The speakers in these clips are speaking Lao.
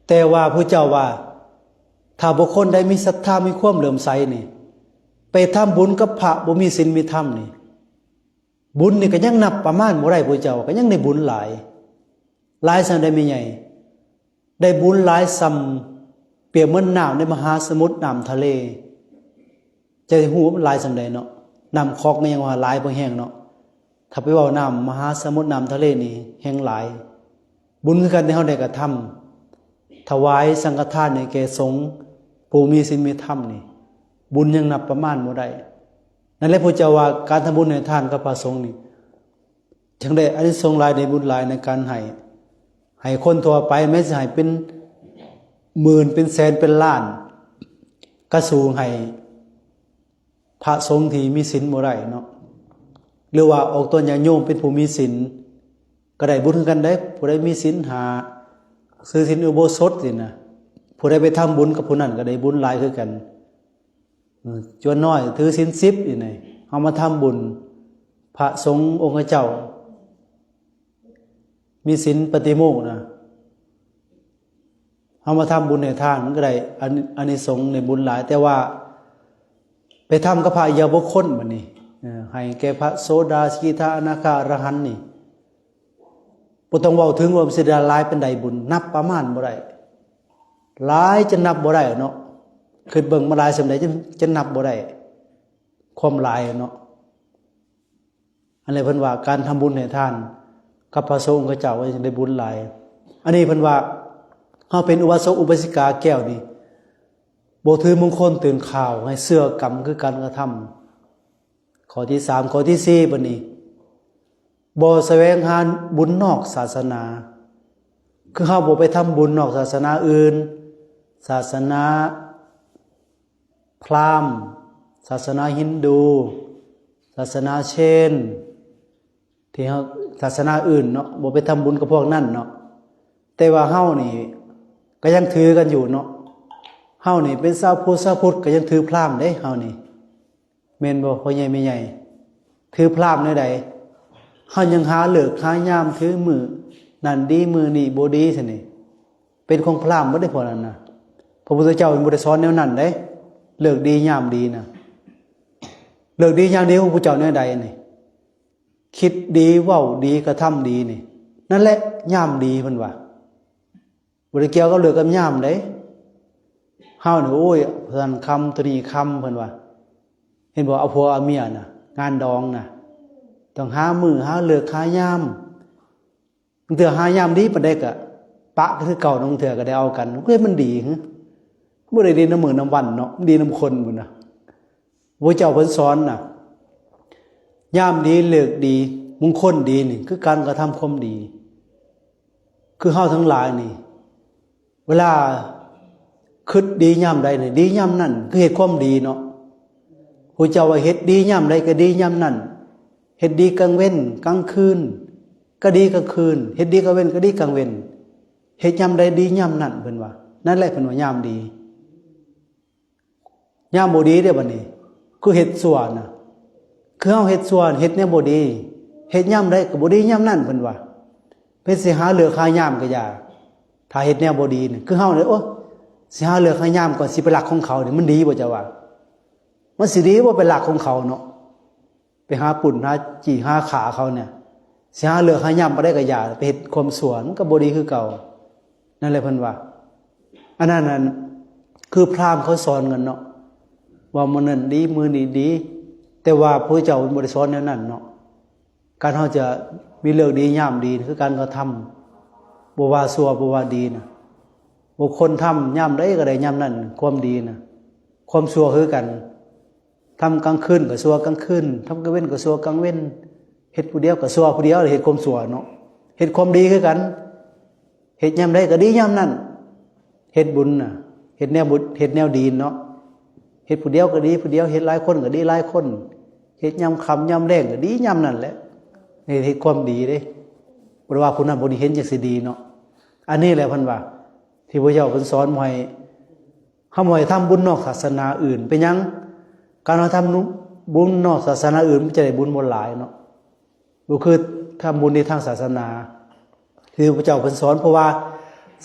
ແຕ່ວ່າພະເຈົ້າວ່າ ຖ້າບຸກຄົນໃດມີສັດທາ ມີຄວາມເຫຼື້ອມໃສນີ້ ໄປທຳບຸນກັບພະບໍ່ມີສິນມີທຳນີ້ ບຸນນີ້ກໍຍັງນັບປະມານບໍ່ໄດ້ ພະເຈົ້າ ກໍຍັງໄດ້ບຸນຫຼາຍ. ຫຼາຍສ່ຳໃດແມ່ໃຫຍ່? ໄດ້ບຸນຫຼາຍສ່ຳ ປຽບເໝືອນນ້ຳໃນມະຫາສະໝຸດ ນ້ຳທະເລ. ຈະຮູ້ວ່າມັນຫຼາຍສ່ຳໃດເນາະ. ນ້ຳຂອກນີ້ຍັງວ່າຫຼາຍບໍ່ແຮງເນາະ. ຖ້າໄປເວົ້ານ້ຳມະຫາສະໝຸດ ນ້ຳທະເລນີ້ແຮງຫຼາຍ. ບຸນຄືກັນທີ່ເຮົາໄດ້ກະທຳ ຖວາຍສັງຄະທານໃຫ້ແກ່ສົງຜູ້ມີສິນມີທຳນີ້ ບຸນຍັງນັບປະມານບໍ່ໄດ້. ນັ້ນແຫຼະ ພະເຈົ້າວ່າການທຳບຸນໃຫ້ທານກັບພະສົງນີ້ ຈັ່ງໄດ້ອານິສົງຫຼາຍ ໄດ້ບຸນຫຼາຍໃນການໃຫ້. ໃຫ້ຄົນທົ່ວໄປແມ້ນຊິໃຫ້ເປັນໝື່ນ ເປັນແສນ ເປັນລ້ານ ກະສູ້ໃຫ້ພະສົງທີ່ມີສິນບໍ່ໄດ້ເນາະ. ຫຼືວ່າອອກຕົນຍາດໂຍມເປັນຜູ້ມີສິນ ກໍໄດ້ບຸນຄືກັນເດ້. ຜູ້ໃດມີສິນຫ້າ ຖືສິນອຸໂບສົດນີ້ນະ ຜູ້ໃດໄປທຳບຸນກັບຜູ້ນັ້ນກໍໄດ້ບຸນຫຼາຍຄືກັນ. ເອີ ຈວນນ້ອຍຖືສິນສິບນີ້ນະ ເຮົາມາທຳບຸນ ພະສົງອົງຄະເຈົ້າມີສິນປະຕິໂມກນະ ເຮົາມາທຳບຸນໃຫ້ທານ ມັນກໍໄດ້ອານິ ອານິສົງໃນບຸນຫຼາຍ. ແຕ່ວ່າໄປທຳກັບພະອະລິຍະບຸກຄົນບັດນີ້ ເອີ ໃຫ້ແກ່ພະໂສດາ ສະກິທາ ອະນາຄາ ອະລະຫັນນີ້ ບໍ່ຕ້ອງເວົ້າເຖິງວ່າມັນຊິໄດ້ຫຼາຍປານໃດບຸນ ນັບປະມານບໍ່ໄດ້. ຫຼາຍຈົນນັບບໍ່ໄດ້ເນາະ. ຄິດເບິ່ງມາຫຼາຍສ່ຳໃດ ຈົນ ຈົນນັບບໍ່ໄດ້ ຄວາມຫຼາຍເນາະ. ອັນນີ້ເພິ່ນວ່າການທຳບຸນໃຫ້ທານກັບພະສົງອົງຄະເຈົ້າ ກໍຍັງໄດ້ບຸນຫຼາຍ. ອັນນີ້ເພິ່ນວ່າເຮົາເປັນອຸບາສົກອຸບາສິກາແກ້ວນີ້ ບໍ່ຖືມົງຄົນຕື່ນຂ່າວ ໃຫ້ເຊື່ອກຳຄືການກະທຳ. ຂໍ້ທີສາມ ຂໍ້ທີສີ່ ບັດນີ້ ບໍ່ສະແຫວງຫາບຸນນອກສາສະໜາ ຄືເຮົາບໍ່ໄປທຳບຸນນອກສາສະໜາອື່ນ ສາສະໜາພຣາມ ສາສະໜາຮິນດູ ສາສະໜາເຊນ ທີ່ເຮົາ ສາສະໜາອື່ນເນາະ ບໍ່ໄປທຳບຸນກັບພວກນັ້ນເນາະ. ແຕ່ວ່າເຮົານີ້ກໍຍັງຖືກັນຢູ່ເນາະ. ເຮົານີ້ເປັນຊາວພຸດ ຊາວພຸດກໍຍັງຖືພຣາມເດ້ ເຮົານີ້. ແມ່ນບໍ່ພໍ່ໃຫຍ່ແມ່ໃຫຍ່? ຖືພຣາມແນວໃດ? ເຮົາຍັງຫາເລີກຫາຍາມ ຖືມື້ນັ້ນດີມື້ນີ້ບໍ່ດີຊັ້ນນີ້ ເປັນຂອງພຣາມໝົດເດ້ພວກນັ້ນນະ. ພະພຸດທະເຈົ້າເພິ່ນບໍ່ໄດ້ສອນແນວນັ້ນເດ້. ເລີກດີຍາມດີນະ ເລີກດີຍາມດີຂອງພະເຈົ້າແນວໃດນີ້? ຄິດດີເວົ້າດີກະທຳດີນີ້ ນັ້ນແຫຼະຍາມດີເພິ່ນວ່າ. ບໍ່ໄດ້ກ່ຽວກັບເລີກກັບຍາມເດ້. ເຮົານີ້ ໂອ້ຍ ນັ້ນຄ່ຳ ໂຕນີ້ຄ່ຳ ເພິ່ນວ່າ. ເຫັນບໍ່ ເອົາຜົວເອົາເມຍນະ ງານດອງນະ ຕ້ອງຫາມື້ຫາເລີກຫາຍາມ. ບາງເທື່ອຫາຍາມດີປານໃດກະປະກັນຄືເກົ່າ ບາງເທື່ອກະໄດ້ເອົາກັນ. ເອີຍ ມັນດີຫື? ບໍ່ໄດ້ດີນຳມື້ນຳວັນເນາະ ມັນດີນຳຄົນພຸ້ນນະ. ພະເຈົ້າເພິ່ນສອນນະ ຍາມດີເລີກດີ ມຸງຄົນດີນີ້ ຄືການກະທຳຄວາມດີ. ຄືເຮົາທັງຫຼາຍນີ້ ເວລາຄິດດີຍາມໃດນີ້ ດີຍາມນັ້ນ ຄືເຮັດຄວາມດີເນາະ. ພະເຈົ້າວ່າເຮັດດີຍາມໃດກໍດີຍາມນັ້ນ ເຮັດດີກາງເວັນກາງຄືນກໍດີກາງຄືນ ເຮັດດີກາງເວັນກໍດີກາງເວັນ ເຮັດຍາມໃດດີຍາມນັ້ນ ເພິ່ນວ່າ. ນັ້ນແຫຼະເພິ່ນວ່າຍາມດີ. ຍາມບໍ່ດີເດ້ບັດນີ້ ຄືເຮັດຊົ່ວນະ ຄືເຮົາເຮັດຊົ່ວ ເຮັດແນວບໍ່ດີ ເຮັດຍາມໃດກໍບໍ່ດີຍາມນັ້ນ ເພິ່ນວ່າ. ເພິ່ນຊິຫາເລີກຫາຍາມກໍຢ່າ ຖ້າເຮັດແນວບໍ່ດີນະ ຄືເຮົານີ້ ໂອ້ ຊິຫາເລີກຫາຍາມກ່ອນ ຊິໄປລັກຂອງເຂົານີ້ ມັນດີບໍ່ ເຈົ້າວ່າ? ມັນຊິດີບໍ່ໄປລັກຂອງເຂົາເນາະ ໄປຫາປຸ້ນຫາຈີ້ຫາຂ້າເຂົານີ້ ຊິຫາເລີກຫາຍາມປານໃດກໍຢ່າ ໄປເຮັດຄວາມຊົ່ວ ມັນກໍບໍ່ດີຄືເກົ່າ. ນັ້ນແຫຼະເພິ່ນວ່າ ອັນນັ້ນນັ້ນ ຄືພຣາມເຂົາສອນກັນເນາະ ວ່າມື້ນັ້ນດີ ມື້ນີ້ດີ ແຕ່ວ່າພະເຈົ້າເພິ່ນບໍ່ໄດ້ສອນແນວນັ້ນເນາະ. ການເຮົາຈະມີເລີກດີຍາມດີ ຄືການກະທຳ ບໍ່ວ່າຊົ່ວບໍ່ວ່າດີນະ. ບຸກຄົນທຳຍາມໃດກໍໄດ້ຍາມນັ້ນ ຄວາມດີນະ ຄວາມຊົ່ວຄືກັນ. ທຳກາງຄືນກໍຊົ່ວກາງຄືນ ທຳກາງເວັນກໍຊົ່ວກາງເວັນ ເຮັດຜູ້ດຽວກໍຊົ່ວຜູ້ດຽວ ເຮັດຄວາມຊົ່ວເນາະ ເຮັດຄວາມດີຄືກັນ. ເຮັດຍາມໃດກໍດີຍາມນັ້ນ ເຮັດບຸນນະ ເຮັດແນວບຸນ ເຮັດແນວດີເນາະ. ເຮັດຜູ້ດຽວກໍດີຜູ້ດຽວ ເຮັດຫຼາຍຄົນກໍດີຫຼາຍຄົນ ເຮັດຍາມຄ່ຳຍາມແລງກໍດີຍາມນັ້ນແຫຼະ. ເຮັດ ເຮັດຄວາມດີເດ້ ບໍ່ໄດ້ວ່າຜູ້ນັ້ນຜູ້ນີ້ເຫັນຈັ່ງຊິດີເນາະ. ອັນນີ້ແຫຼະເພິ່ນວ່າ ທີ່ພະເຈົ້າເພິ່ນສອນບໍ່ໃຫ້ ເຮົາບໍ່ໃຫ້ທຳບຸນນອກສາສະໜາອື່ນ. ເປັນຫຍັງ? ການເຮົາທຳບຸນນອກສາສະໜາອື່ນ ມັນຈະໄດ້ບຸນບໍ່ຫຼາຍເນາະ ບໍ່ຄືທຳບຸນໃນທາງສາສະໜາ ທີ່ພະເຈົ້າເພິ່ນສອນ. ເພາະວ່າ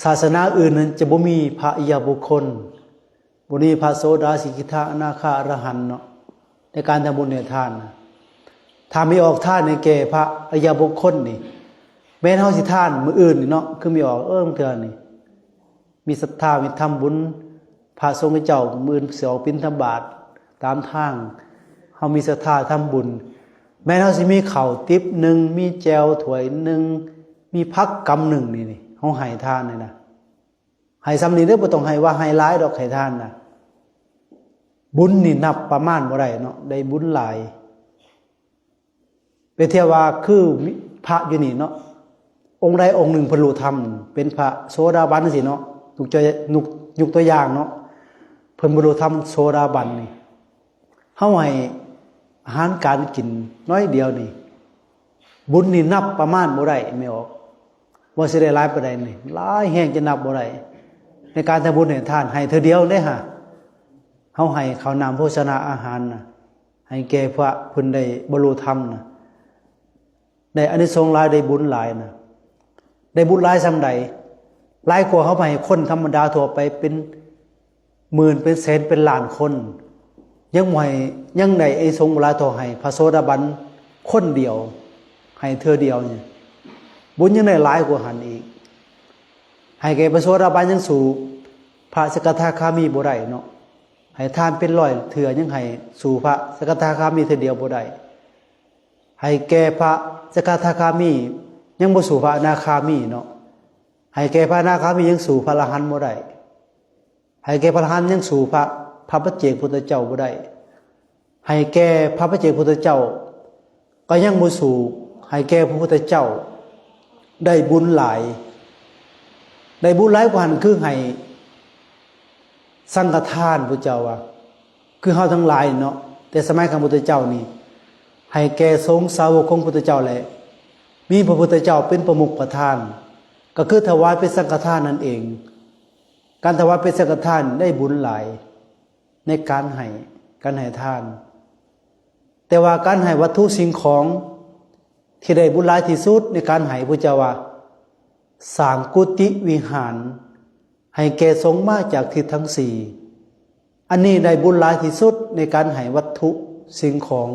ສາສະໜາອື່ນນັ້ນຈະບໍ່ມີພະອະລິຍະບຸກຄົນ, ບໍ່ມີພະໂສດາ ສະກິດທາ ອະນາຄາ ອະລະຫັນເນາະ ໃນການທຳບຸນໃຫ້ທານນະ. ຖ້າມີອອກທານໃຫ້ແກ່ພະອະລິຍະບຸກຄົນນີ້ ແມ່ນເຮົາຊິທານມື້ອື່ນນີ້ເນາະ, ຄືມີອອກ ເອີ ບາງເທື່ອນີ້ ມີສັດທາ ມີທຳບຸນ ພະສົງເຈົ້າ ມື້ອື່ນຊິອອກບິນທະບາດຕາມທາງ, ເຮົາມີສັດທາທຳບຸນ ແມ່ນເຮົາຊິມີເຂົ້າຕິບໜຶ່ງ, ມີແຈ່ວຖ້ວຍໜຶ່ງ, ມີຜັກກຳໜຶ່ງ ນີ້ ນີ້ ເຮົາໃຫ້ທານນີ້ນະ. ໃຫ້ສ່ຳນີ້ເດີ້, ບໍ່ຕ້ອງໃຫ້ວ່າໃຫ້ຫຼາຍດອກ ໃຫ້ທານນະ. ບຸນນີ້ນັບປະມານບໍ່ໄດ້ເນາະ, ໄດ້ບຸນຫຼາຍ. ໄປທຽບວ່າຄືພະຢູ່ນີ້ເນາະ, ອົງໃດອົງໜຶ່ງເພິ່ນໂລດທຳ ເປັນພະໂສດາບັນຈັ່ງຊີ້ເນາະ, ຍົກຕົວ ຍົກ ຍົກຕົວຢ່າງເນາະ, ເພິ່ນໂລດທຳໂສດາບັນນີ້ ເຮົາໃຫ້ອາຫານການກິນໜ້ອຍດຽວນີ້ ບຸນນີ້ນັບປະມານບໍ່ໄດ້ ແມ່ອອກ ວ່າຊິໄດ້ຫຼາຍປານໃດນີ້, ຫຼາຍແຮງຈະນັບບໍ່ໄດ້. ໃນການທຳບຸນໃຫ້ທານ ໃຫ້ເທື່ອດຽວເດ້ຫາ, ເຮົາໃຫ້ເຂົ້ານ້ຳໂພຊະນາອາຫານນະ ໃຫ້ແກ່ພະເພິ່ນໄດ້ບັນລຸທຳນະ, ໄດ້ອານິສົງຫຼາຍ ໄດ້ບຸນຫຼາຍນະ. ໄດ້ບຸນຫຼາຍສ່ຳໃດ? ຫຼາຍກວ່າເຮົາໄປໃຫ້ຄົນທຳມະດາທົ່ວໄປເປັນໝື່ນ ເປັນແສນ ເປັນລ້ານຄົນ, ຍັງບໍ່ໃຫ້ ຍັງໄດ້ອານິສົງບໍ່ຫຼາຍເທົ່າໃຫ້ພະໂສດາບັນຄົນດຽວ, ໃຫ້ເທື່ອດຽວນີ້ ບຸນຍັງໄດ້ຫຼາຍກວ່າຫັ້ນອີກ. ໃຫ້ແກ່ພະໂສດາບັນຍັງສູ້ພະສະກະທາຄາມີບໍ່ໄດ້ເນາະ, ໃຫ້ທານເປັນຮ້ອຍເທື່ອຍັງໃຫ້ສູ້ພະສະກະທາຄາມີເທື່ອດຽວບໍ່ໄດ້. ໃຫ້ແກ່ພະສະກະທາຄາມີຍັງບໍ່ສູ້ພະອະນາຄາມີເນາະ, ໃຫ້ແກ່ພະອະນາຄາມີຍັງສູ້ພະອະລະຫັນບໍ່ໄດ້, ໃຫ້ແກ່ພະອະລະຫັນຍັງສູ້ພະ ພະປັດເຈກພຸດທະເຈົ້າບໍ່ໄດ້, ໃຫ້ແກ່ພະປັດເຈກພຸດທະເຈົ້າກໍຍັງບໍ່ສູ້ໃຫ້ແກ່ພະພຸດທະເຈົ້າ. ໄດ້ບຸນຫຼາຍ, ໄດ້ບຸນຫຼາຍກວ່າຫັ້ນຄືໃຫ້ສັງຄະທານ. ພະເຈົ້າວ່າ ຄືເຮົາທັງຫຼາຍເນາະ, ແຕ່ສະໄໝຂອງພຸດທະເຈົ້ານີ້ ໃຫ້ແກ່ສົງສາວົກຂອງພຸດທະເຈົ້າ ແລະ ມີພະພຸດທະເຈົ້າເປັນປະມຸກປະທານ, ກໍຄືຖວາຍເປັນສັງຄະທານນັ້ນເອງ. ການຖວາຍເປັນສັງຄະທານໄດ້ບຸນຫຼາຍໃນການໃຫ້, ການໃຫ້ທານ. ແຕ່ວ່າການໃຫ້ວັດຖຸສິ່ງຂອງທີ່ໄດ້ບຸນຫຼາຍທີ່ສຸດໃນການໃຫ້, ພະເຈົ້າວ່າ ສ້າງກຸຕິວິຫານໃຫ້ແກ່ສົງມາຈາກທິດທັງສີ່. ອັນນີ້ໄດ້ບຸນຫຼາຍທີ່ສຸດໃນການໃຫ້ວັດຖຸສິ່ງຂອງ,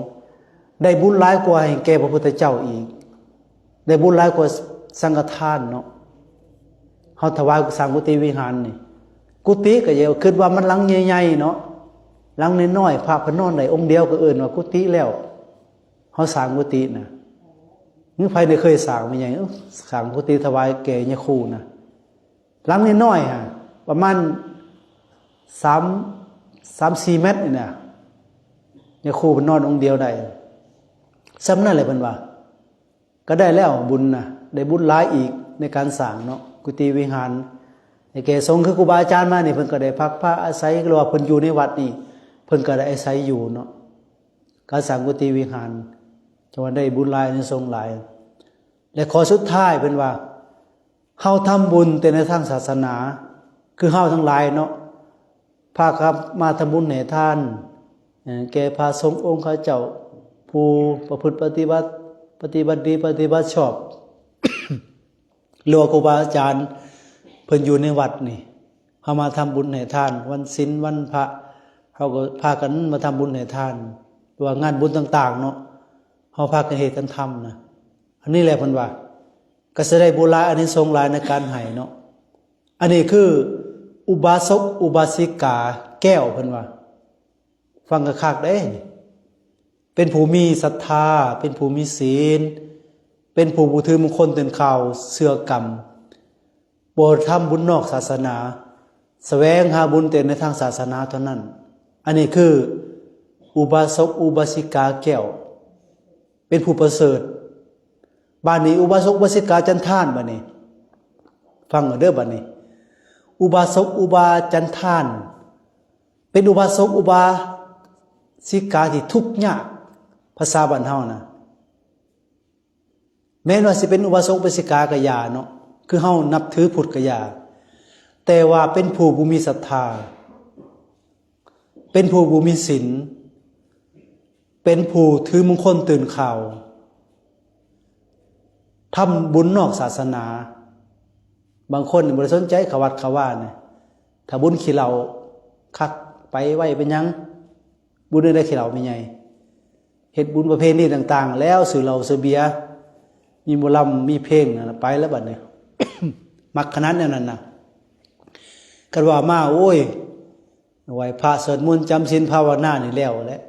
ໄດ້ບຸນຫຼາຍກວ່າໃຫ້ແກ່ພະພຸດທະເຈົ້າອີກ, ໄດ້ບຸນຫຼາຍກວ່າສັງຄະທານເນາະ. ເຮົາຖວາຍສ້າງກຸຕິວິຫານນີ້, ກຸຕິກໍຢ່າຄິດວ່າມັນຫຼັງໃຫຍ່ໆເນາະ, ຫຼັງນ້ອຍໆ ພະເພິ່ນນອນໄດ້ອົງດຽວກໍເອີ້ນວ່າກຸຕິແລ້ວ. ເຮົາສ້າງກຸຕິນະ, ມີໃຜໄດ້ເຄີຍສ້າງ ແມ່ໃຫຍ່? ເອີ ສ້າງກຸຕິຖວາຍແກ່ຍາຄູນະ. ຫຼັງນ້ອຍໆຫະ ປະມານສາມ ສາມສີ່ແມັດນີ້ນະ, ຍາຄູເພິ່ນນອນອົງດຽວໄດ້. ສ່ຳນັ້ນແຫຼະເພິ່ນວ່າ ກໍໄດ້ແລ້ວບຸນນະ, ໄດ້ບຸນຫຼາຍອີກໃນການສ້າງເນາະ ກຸຕິວິຫານໃຫ້ແກ່ສົງ. ຄືຄູບາອາຈານມານີ້ ເພິ່ນກໍໄດ້ພັກພາອາໄສ ຫຼືວ່າເພິ່ນຢູ່ໃນວັດນີ້ ເພິ່ນກໍໄດ້ອາໄສຢູ່ເນາະ. ການສ້າງກຸຕິວິຫານ ຈະວ່າໄດ້ບຸນຫຼາຍ ອານິສົງຫຼາຍ. ແລະ ຂໍ້ສຸດທ້າຍເພິ່ນວ່າ ເຮົາທຳບຸນແຕ່ໃນທາງສາສະໜາ ຄືເຮົາທັງຫຼາຍເນາະ ພາກັນມາທຳບຸນໃຫ້ທານ ເອີ ແກ່ພະສົງອົງຄະເຈົ້າ ຜູ້ປະພຶດປະຕິບັດ ປະຕິບັດດີ ປະຕິບັດຊອບ ຫຼືວ່າຄູບາອາຈານເພິ່ນຢູ່ໃນວັດນີ້, ເຮົາມາທຳບຸນໃຫ້ທານວັນສິນວັນພະ, ເຮົາກໍພາກັນມາທຳບຸນໃຫ້ທານ ຫຼືວ່າງານບຸນຕ່າງໆເນາະ, ເຮົາພາກັນເຮັດກັນທຳນະ. ອັນນີ້ແຫຼະເພິ່ນວ່າ ກໍຈະໄດ້ບຸນຫຼາຍ ອານິສົງຫຼາຍໃນການໃຫ້ເນາະ. ອັນນີ້ຄືອຸບາສົກອຸບາສິກາແກ້ວ ເພິ່ນວ່າ. ຟັງຄັກໆເດ້, ເປັນຜູ້ມີສັດທາ, ເປັນຜູ້ມີສິນ, ເປັນຜູ້ບໍ່ຖືມຸງຄົນຕື່ນຂ່າວເຊື່ອກຳ, ບໍ່ທຳບຸນນອກສາສະໜາ, ສະແຫວງຫາບຸນແຕ່ໃນທາງສາສະໜາເທົ່ານັ້ນ. ອັນນີ້ຄືອຸບາສົກອຸບາສິກາແກ້ວ, ເປັນຜູ້ປະເສີດ. ບາດນີ້ອຸບາສົກອຸບາສິກາຈັນທານ, ບາດນີ້ຟັງເດີ, ບາດນີ້ອຸບາສົກອຸບາຈັນທານ ເປັນອຸບາສົກອຸບາສິກາທີ່ທຸກຍາກ, ພາສາບ້ານເຮົານະ, ແມ່ນວ່າຊິເປັນອຸບາສົກອຸບາສິກາກໍຢ່າເນາະ, ຄືເຮົານັບຖືພຸດກໍຢ່າ, ແຕ່ວ່າເປັນຜູ້ບໍ່ມີສັດທາ, ເປັນຜູ້ບໍ່ມີສິນ, ເປັນຜູ້ຖືມຸງຄົນຕື່ນຂ່າວ, ທຳບຸນນອກສາສະໜາ, ບາງຄົນບໍ່ໄດ້ສົນໃຈເຂົ້າວັດເຂົ້າວານະ ຖ້າບຸນຂີ້ເຫຼົ້າຄັກໄປໄວເປັນຫຍັງ? ບຸນໄດ້ຂີ້ເຫຼົ້າແມ່ໃຫຍ່ ເຮັດບຸນປະເພນີຕ່າງໆ ແລ້ວຊື້ເຫຼົ້າຊື້ເບຍ ມີໝໍລຳມີເພງນັ້ນນະ ໄປແລ້ວບັດນີ້ ມັກຂະໜາດແນວນັ້ນນະ. ຄັນວ່າມາ ໂອ້ຍ ໄຫວ້ພະ ສວດມົນ ຈຳສິນ ພາວະນານີ້ແລ້ວແຫຼະ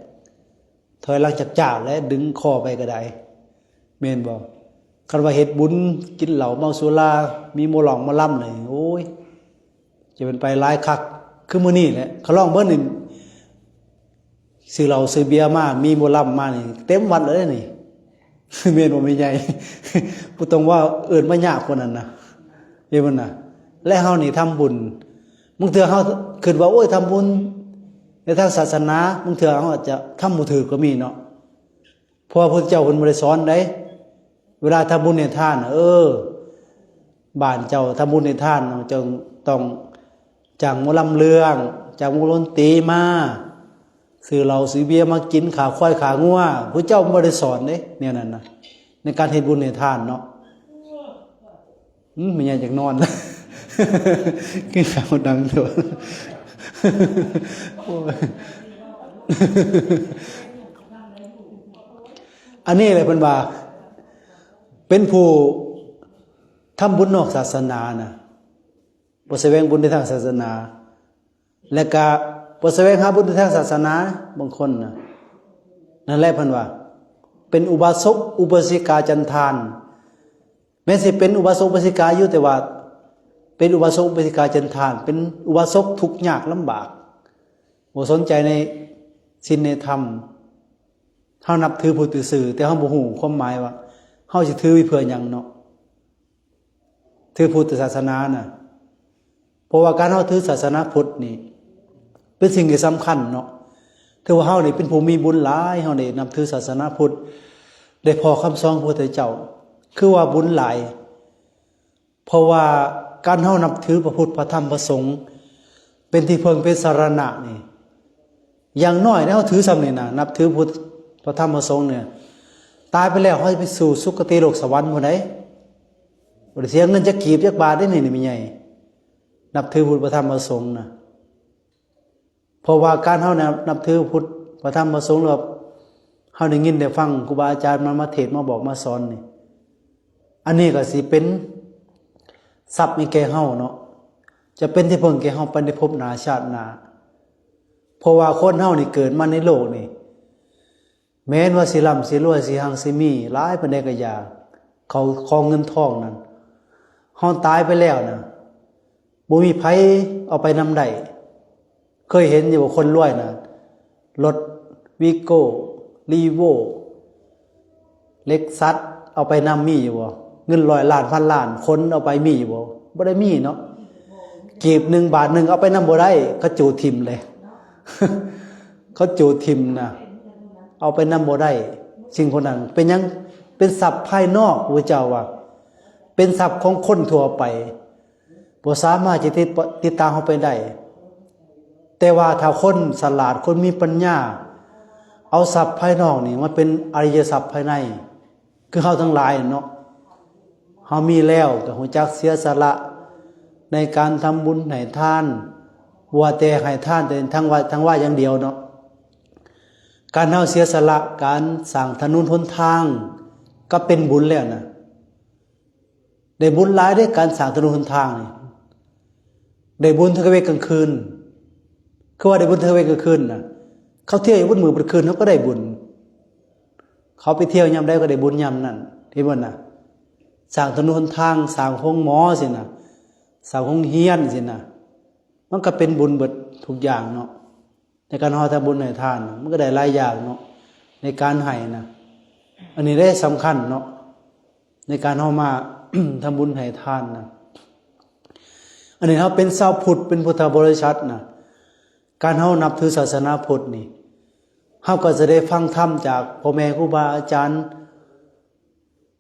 ຖອຍຫຼັງຈາກຈາກແຫຼະ ດຶງຄໍໄປກໍໄດ້ ແມ່ນບໍ່? ຄັນວ່າເຮັດບຸນ ກິນເຫຼົ້າເມົາສຸລາ ມີໝໍຮ້ອງໝໍລຳນີ້ ໂອ້ຍ ຈະເປັນໄປຫຼາຍຄັກ ຄືມື້ນີ້ແຫຼະ ເຂົາລອງເບິ່ງນີ້ ຊື້ເຫຼົ້າຊື້ເບຍມາ ມີໝໍລຳມານີ້ ເຕັມວັດເລີຍນີ້ ແມ່ນບໍ່ແມ່ໃຫຍ່? ບໍ່ຕ້ອງວ່າເອີ້ນມາຍາກກວ່ານັ້ນນະ ເຫັນບໍ່ນະ? ແລະເຮົານີ້ທຳບຸນ ບາງເທື່ອເຮົາຄິດວ່າ ໂອ້ຍ ທຳບຸນໃນທາງສາສະໜາ ບາງເທື່ອເຮົາອາດຈະທຳບໍ່ຖືກກໍມີເນາະ ເພາະວ່າພະພຸດທະເຈົ້າເພິ່ນບໍ່ໄດ້ສອນໃດ ເວລາທຳບຸນໃຫ້ທານ ເອີ ບ້ານເຈົ້າທຳບຸນໃຫ້ທານ ເຈົ້າຕ້ອງຈ້າງໝໍລຳເລື່ອງ ຈ້າງວົງດົນຕີມາ ຊື້ເຫຼົ້າຊື້ເບຍມາກິນ ຂ້າຄວາຍຂ້າງົວ ພະພຸດທະເຈົ້າບໍ່ໄດ້ສອນເດ້ ແນວນັ້ນນະ ໃນການເຮັດບຸນໃຫ້ທານເນາະ. ອືມ ແມ່ໃຫຍ່ຢາກນອນ ຄືເຂົາດັງໂດດ ໂອ້ຍ ອັນນີ້ແຫຼະເພິ່ນວ່າ ເປັນຜູ້ທຳບຸນນອກສາສະໜານະ ບໍ່ສະແຫວງບຸນໃນທາງສາສະໜາ ແລະກະບໍ່ສະແຫວງຫາບຸນໃນທາງສາສະໜາ ບາງຄົນນະ ນັ້ນແຫຼະເພິ່ນວ່າ ເປັນອຸບາສົກອຸບາສິກາຈັນທານ ແມ່ນຊິເປັນອຸບາສົກອຸບາສິກາຢູ່ ແຕ່ວ່າເປັນອຸບາສົກອຸບາສິກາຈັນທານ ເປັນອຸບາສົກທຸກຍາກລຳບາກ ບໍ່ສົນໃຈໃນສິນໃນທຳ ເຮົານັບຖືພຸດຊື່ໆ ແຕ່ເຮົາບໍ່ຮູ້ຄວາມໝາຍວ່າ ເຮົາຊິຖືໄວ້ເພື່ອຫຍັງເນາະ ຖືພຸດທະສາສະໜານະ ເພາະວ່າການເຮົາຖືສາສະໜາພຸດນີ້ ເປັນສິ່ງທີ່ສຳຄັນເນາະ ຖືວ່າເຮົານີ້ເປັນຜູ້ມີບຸນຫຼາຍ ເຮົາໄດ້ນັບຖືສາສະໜາພຸດ ໄດ້ພໍ້ຄຳສອນຂອງພະພຸດທະເຈົ້າ ຄືວ່າບຸນຫຼາຍ ເພາະວ່າການເຮົານັບຖືພະພຸດ ພະທຳ ພະສົງ ເປັນທີ່ເພິ່ງ ເປັນສາລະນະນີ້ ຢ່າງໜ້ອຍເຮົາຖືຊ່ຳນີ້ນະ ນັບຖືພຸດ ພະທຳ ພະສົງນີ້ ຕາຍໄປແລ້ວເຮົາຊິໄປສູ່ສຸຄະຕິໂລກສະຫວັນພຸ້ນໃດ໋ ບໍ່ໄດ້ເສຍເງິນຈັກກີບຈັກບາດເດ້ນີ້ ນີ້ແມ່ໃຫຍ່ ນັບຖືພຸດ ພະທຳ ພະສົງນະ. ເພາະວ່າການເຮົານັບຖືພຸດ ພະທຳ ພະສົງ ຫຼືວ່າເຮົາໄດ້ຍິນໄດ້ຟັງຄູບາອາຈານມາ ມາເທດ ມາບອກມາສອນນີ້ ອັນນີ້ກໍຊິເປັນຊັບໃຫ້ແກ່ເຮົາເນາະ ຈະເປັນທີ່ເພິ່ງແກ່ເຮົາໄປໃນພົບໜ້າຊາດໜ້າ ເພາະວ່າຄົນເຮົານີ້ເກີດມາໃນໂລກນີ້ ແມ່ນວ່າຊິລ່ຳຊິລວຍ ຊິຮັ່ງຊິມີຫຼາຍປານໃດກໍຢ່າ ເຂົາຂອງເງິນທອງນັ້ນ ເຮົາຕາຍໄປແລ້ວນະ ບໍ່ມີໃຜເອົາໄປນຳໄດ້. ເຄີຍເຫັນຢູ່ບໍ່ ຄົນລວຍນະ ລົດວີໂກ້ ລີໂວ້ ເລັກຊັດ ເອົາໄປນຳມີຢູ່ບໍ່? ເງິນຮ້ອຍລ້ານ ພັນລ້ານ ຂົນເອົາໄປມີຢູ່ບໍ່? ບໍ່ໄດ້ມີເນາະ. ກີບໜຶ່ງ ບາດໜຶ່ງ ເອົາໄປນຳບໍ່ໄດ້ ເຂົາຈູດຖິ້ມເລີຍ ເຂົາຈູດຖິ້ມນະ ເອົາໄປນຳບໍ່ໄດ້ ສິ່ງພວກນັ້ນ. ເປັນຫຍັງ? ເປັນຊັບພາຍນອກ ພະເຈົ້າວ່າ ເປັນຊັບຂອງຄົນທົ່ວໄປ ບໍ່ສາມາດຈະຕິດ ຕິດຕາມເຮົາໄປໄດ້. ແຕ່ວ່າຖ້າຄົນສະຫຼາດ ຄົນມີປັນຍາ ເອົາຊັບພາຍນອກນີ້ມາເປັນອະລິຍະຊັບພາຍໃນ ຄືເຮົາທັງຫຼາຍເນາະ ເຮົາມີແລ້ວກໍຮູ້ຈັກເສຍສະຫຼະໃນການທຳບຸນໃຫ້ທານ ບໍ່ວ່າແຕ່ໃຫ້ທານແຕ່ທາງວັດທາງວາຢ່າງດຽວເນາະ. ການເຮົາເສຍສະຫຼະ ການສ້າງຖະໜົນຫົນທາງ ກໍເປັນບຸນແລ້ວນະ. ໄດ້ບຸນຫຼາຍເດ້ ການສ້າງຖະໜົນຫົນທາງນີ້ ໄດ້ບຸນທັງກາງເວັນກາງຄືນ. ຄືວ່າໄດ້ບຸນທັງກາງເວັນກາງຄືນນະ ເຂົາທ່ຽວຢູ່ເບິດມື້ເບິດຄືນ ເຮົາກໍໄດ້ບຸນ. ເຂົາໄປທ່ຽວຍາມໃດກໍໄດ້ບຸນຍາມນັ້ນ ເຫັນບໍ່ນະ? ສ້າງຖະໜົນຫົນທາງ ສ້າງໂຮງໝໍຊີ້ນະ ສ້າງໂຮງຮຽນຊີ້ນະ ມັນກໍເປັນບຸນເບິດທຸກຢ່າງເນາະ. ໃນການເຮົາທຳບຸນໃຫ້ທານ ມັນກໍໄດ້ຫຼາຍຢ່າງເນາະ ໃນການໃຫ້ນະ. ອັນນີ້ເດ້ສຳຄັນເນາະ ໃນການເຮົາມາ ທຳບຸນໃຫ້ທານນະ. ອັນນີ້ເຮົາເປັນຊາວພຸດ ເປັນພຸດທະບໍລິສັດນະ ການເຮົານັບຖືສາສະໜາພຸດນີ້ ເຮົາກໍຈະໄດ້ຟັງທຳຈາກພໍ່ແມ່ຄູບາອາຈານ